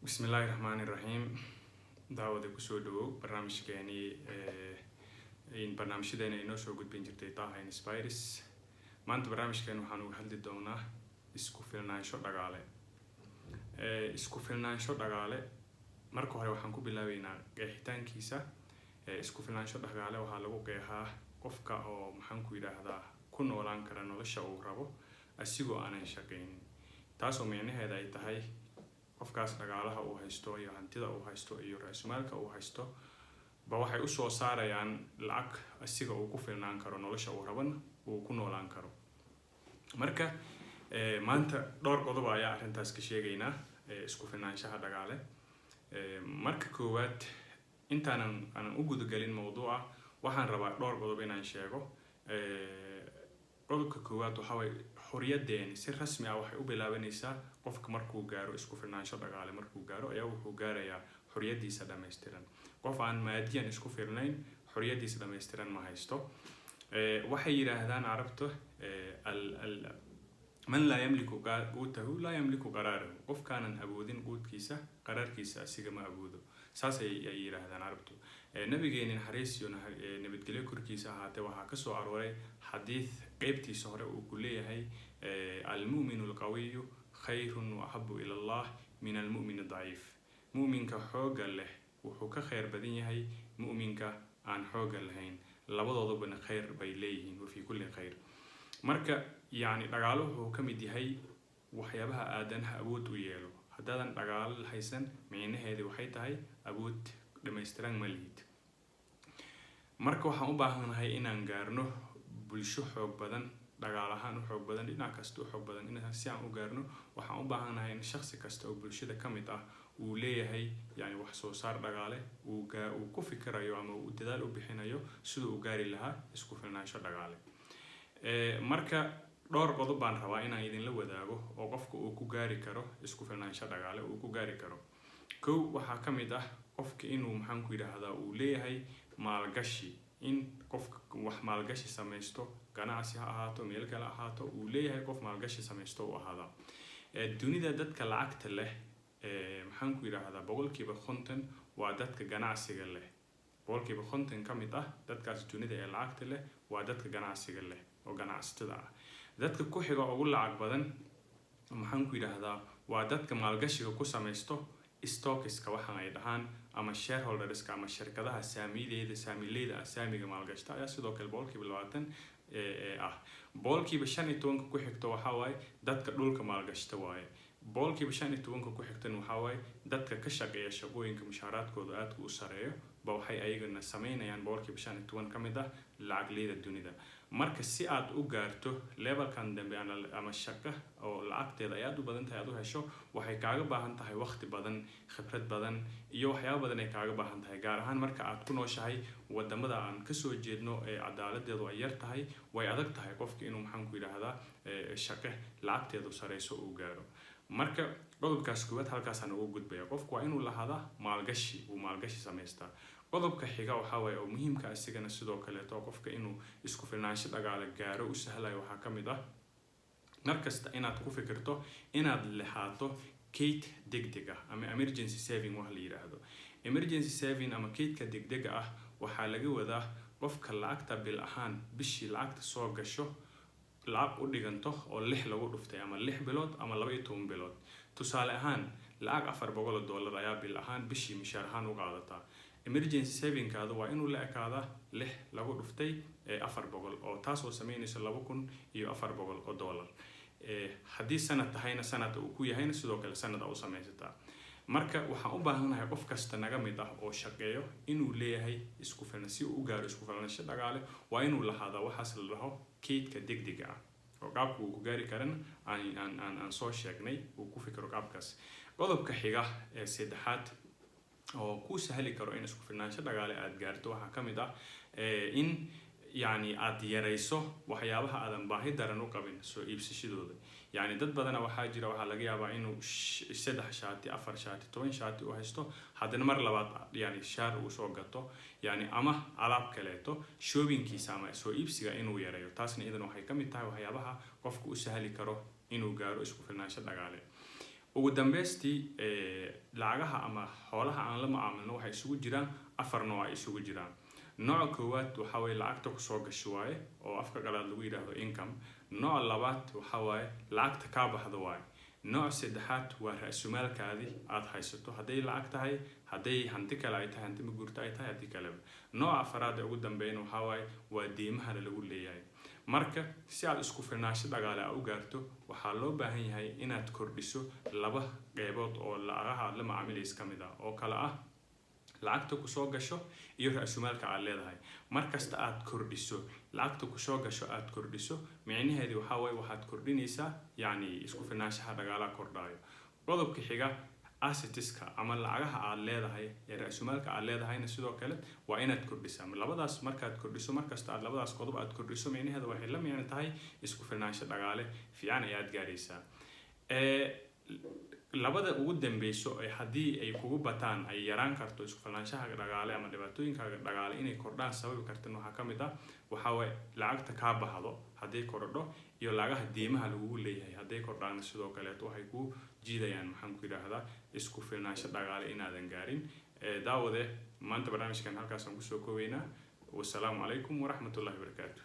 Bismillaahi raxmaani raxiim. Daawada, kusoo dhawow barnaamijkeenii, barnaamijyadeena inoo soo gudbin jirtay Taha Inspires. Maanta barnaamijkeeni waxaan uga hadli doonaa isku filnaansho dhaqaale. Isku filnaansho dhaqaale, marka hore waxaan ku bilaabeynaa qeexitaankiisa. Isku filnaansho dhaqaale waxaa lagu qeexaa qofka oo, maxaan ku yidhaahdaa, ku noolaan kara nolosha uu rabo asigoo aanan shaqaynin, taasoo micnaheeda ay tahay qofkaas dhaqaalaha uu haysto iyo hantida uu haysto iyo ra-iisumaalka uu haysto ba waxay usoo saarayaan lacag asiga uu ku filnaan karo, nolosha uu rabana uu ku noolaan karo. Marka maanta dhowr qodob ayaa arrintaas ka sheegaynaa, isku filnaanshaha dhaqaale. Marka koowaad, intaanan aanan u gudagelin mawduuca, waxaan rabaa dhowr qodob inaan sheego. Qodobka koowaad waxaa waye, xorriyadeeni si rasmi ah waxay u bilaabanaysaa qofka markuu gaaro isku filnaansho dhaqaale. Markuu gaaro ayaa wuxuu gaarayaa xorriyadiisa dhammaystiran. Qof aan maadiyan isku filnayn xorriyadiisa dhammaystiran ma haysto. Waxay yidhaahdaan Carabta, "Man laa yamliku quutahu laa yamliku qaraarahu." Qofkaanan awoodin quudkiisa, qaraarkiisa asiga ma awoodo. Saas ay yidhaahdaan Carabtu. Nabigeeni, naxariis iyo nabadgelyo korkiisa ahaatee, waxaa kasoo arooray xadiis qeybtiisa hore uu ku leeyahay, "Almu'minu alqawiyu khayrun wa axabu ila Allah min almu'min adaciif." Mu'minka xoogga leh wuxuu ka khayr badan yahay mu'minka aan xoogga lahayn. Labadoodabana khayr bay leeyihiin, wa fii kulli khayr. Marka yacni dhaqaalo wuxuu ka mid yahay waxyaabaha aadanaha awood u yeelo. Haddaadan dhaqaalo haysan, micnaheedi waxay tahay awood dhammaystiran ma lihid. Marka waxaan u baahanahay inaan gaarno bulsho xoog badan, dhaqaal ahaan u xoog badan, dhinac kasta u xoog badan. In si aan u gaarno, waxaan u baahanahay in shaksi kasta oo bulshada ka mid ah uu leeyahay yani wax soo saar dhaqaale, uu ku fikirayo ama uu dadaal u bixinayo siduu u gaari lahaa isku filnaansho dhaqaale. Marka dhowr qodob baan rabaa inaan idinla wadaago oo qofka uu ku gaari karo isku filnaansho dhaqaale uu ku gaari karo. Kow, waxaa ka mid ah qofka inuu, maxaan ku yidhaahdaa, uu leeyahay maalgashi, in qofka wax maalgashi samaysto, ganacsi ha ahaato, meel kale ahaato, uu leeyahay qof maalgashi samaysto uu ahaadaa. Dunida dadka lacagta leh, maxaan ku yidhaahdaa, 50% waa dadka ganacsiga leh. 50% ka mid ah dadkaas dunida ee lacagta leh waa dadka ganacsiga leh oo ganacsatada ah. Dadka ku xiga ugu lacag badan, maxaan ku yidhaahdaa, waa dadka maalgashiga ku samaysto stocks-ka waxaan ay dhahaan ama shareholders-ka ama shirkadaha saamideeda, saamileyda ah, saamiga maalgashta ayaa sidoo kale 20% ah. 15% ku xigto waxaa waaye dadka dhulka maalgashta waaye. 15% ku xigtan waxaa waaye dadka ka shaqeeya shaqooyinka mushaaraadkooda aadka u sareeyo ba waxay ayagana sameynayaan 15% ka mid ah lacagleyda dunida. Marka si aad u gaarto level-kan dambe ama shaqo oo lacagteeda ay aada u badan tahay aad u hesho, waxay kaaga baahan tahay waqti badan, khibrad badan iyo waxyaaba badan ay kaaga baahan tahay, gaar ahaan marka aad ku nooshahay wadamada aan kasoo jeedno ee cadaaladeedu ay yar tahay. Way adag tahay qofka inuu, maxaan ku yidhaahdaa, shaqo lacagteedu sareyso uu gaaro. Marka qodobkaas koowaad halkaasaan ugu gudbaya. Qofku waa inuu lahaadaa maalgashi, uu maalgashi samaystaa. Qodobka xiga waxaa waaye oo muhiimka isigana sidoo kaleeto qofka inuu isku filnaansho dhaqaale gaaro u sahlayo, waxaa ka mid ah markasta inaad ku fikirto inaad lahaato kayd degdeg ah ama emergency saving wax la yidhaahdo. Emergency saving ama kaydka degdega ah waxaa laga wadaa qofka lacagta bil ahaan, bishii lacagta soo gasho, lacag u dhiganto oo lix lagu dhuftay ama 6 bilood ama 12 bilood. Tusaale ahaan, lacag $400 ayaa bil ahaan, bishii mishaar ahaan u qaadataa. Emergency saving-kaada waa inuu la ekaadaa lix lagu dhuftay 400, oo taas oo sameynaysa $2,400. Haddii sanad tahayna, sanad uu ku yahayna, sidoo kale sanad a u samaysataa. Marka waxaan u baahannahay qof kasta naga mid ah oo shaqeeyo inuu leeyahay isku filan. Si uu u gaaro isku filnaansho dhaqaale, waa inuu lahaadaa waxaas la dhaho kaydka degdega ah, oo qaabka uu ku gaari karana aan soo sheegnay, uu ku fikiro qaabkaas. Qodobka xiga ee saddexaad oo kuu sahli karo in isku filnaansho dhaqaale aada gaarto waxaa ka mid ah in yacni aada yarayso waxyaabaha aadan baahi daran u qabin soo iibsashadooda. Yacni dad badana waxaa jira, waxaa laga yaabaa inuu saddex shaati, afar shaati, 10 shaati u haysto, haddana mar labaad yani shaar uu soo gato, yani ama alaab kaleeto. Shopping-kiisa ama soo iibsiga inuu yareeyo, taasna iyadan waxay ka mid tahay waxyaabaha qofka u sahli karo inuu gaaro isku filnaansho dhaqaale. Ugu dambeystii Lacagaha ama xoolaha aan la macaamilno waxay isugu jiraan afar nooc ay isugu jiraan. Nooca koowaad waxa waaye lacagta kusoo gasho waaye, oo afka qalaad lagu yidhaahdo income. Nooca labaad waxa waaye lacagta kaa baxdo waaye. Nooca saddexaad waa ra-sumaalkaadii aada haysato, hadday lacag tahay, hadday hanti kale ay tahay, hanti maguurto ay tahay, haddii kaleba. Nooca afaraad ee ugu dambeeyana waxaa waaye waa deymaha lagu leeyahay. Marka si aad isku filnaansho dhaqaale a u gaarto, waxaa loo baahan yahay inaad kordhiso laba qeybood oo lacagaha aad la macaamilaysa ka mid ah, oo kale ah lacagta kusoo gasho iyo ra-sumaalka aad leedahay. Markasta aad kordhiso lacagta kusoo gasho aad kordhiso, micnaheedi waxaa waaye waxaad kordhinaysaa, yacni, isku filnaanshaha dhaqaalaha kordhaayo. Qodobka xiga, assets-ka ama lacagaha aad leedahay ee ra-sumaalka aad leedahayna sidoo kale waa inaad kordhisaa. Labadaas markaad kordhiso, markasta aad labadaas qodob aad kordhiso, micnaheeda waxay la micno tahay isku filnaansho dhaqaale fiican ayaad gaaraysaa. Labada ugu dambeyso ee haddii ay kugu bataan ay yaraan karto isku filnaanshaha dhaqaale ama dhibaatooyinkaaga dhaqaale inay kordhaan sababi kartan waxaa ka mid ah, waxaa waaye lacagta kaa baxdo hadday kordho iyo lacagaha deymaha lagugu leeyahay hadday kordhaan. Sidoo kaleeto waxay ku jiidayaan, maxaan ku yidhaahdaa, isku filnaansho dhaqaale inaadan gaarin. Daawade, maanta barnaamijkan halkaasaan kusoo koobaynaa. Wasalaamu calaykum waraxmatullahi wabarakaatu.